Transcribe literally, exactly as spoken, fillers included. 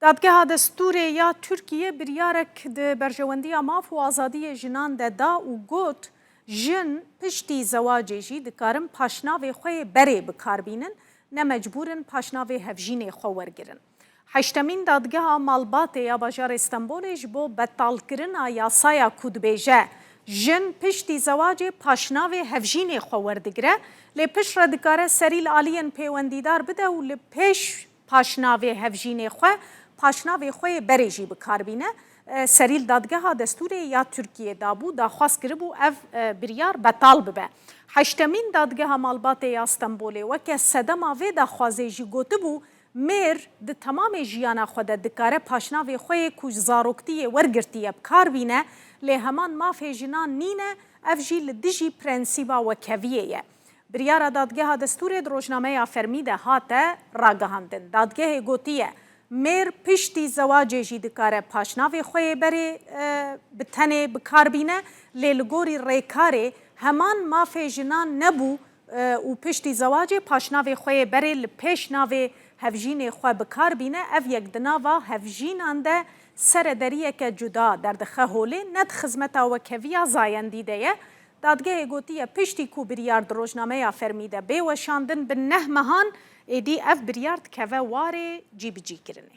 Dadgeha Destûrê ya Tirkiyê biryarek di berjewendiya maf û azadiyê jinan de da û got, jin piştî zewacê jî dikarin paşnavê xwe yê berê bi kar bînin, ne mecbûr in paşnavê hevjînê xwe wergirin. Heştemîn Dadgeha Malbatê ya Bajarê Stenbolê ji bo betalkirina yasaya ku dibêje, jin piştî zewacê paşnavê hevjînê xwe werdigire, lê piştre dikare serî li aliyên pêwendîdar bide û li pêş paşnavê hevjînê xwe, paşnavê xwe yê berê jî bi kar bîne. E, serî li Dadgeha Destûrê ya Tirkiyê dabû, daxwaz kiribû ev, e, biryar betal bibe. Heştemîn Dadgeha Malbatê ya Stenbolê weke sedema vê daxwazê jî gotibû, mêr di temamê jiyana xwe de dikare paşnavê xwe yê ku ji zaroktiyê wergirtiye bi kar bîne, lê heman mafê jinan nîne, ev jî li dijî prensîba wekheviyê ye. Biryara Dadgeha Destûrê di rojnameya fermî de hate ragihandin. Dadgehê gotiye, mêr piştî zewacê jî dikare paşnavê xwe yê berê, e, bi tenê bi kar bîne, lê li gorî rêkarê heman mafê jinan nebû, e, û piştî zewacê paşnavê xwe yê berê li pêş navê hevjînê xwe bi kar bîne. Ev yek di nava hevjînan de serederiyeke cuda derdixe holê, ne di xizmeta wekheviya zayendî de ye. Dadgehê gotiye, piştî ku biryar di rojnameya fermî de bê weşandin bin neh mehan, êdî ev biryar dikeve warê cîbicîkirinê.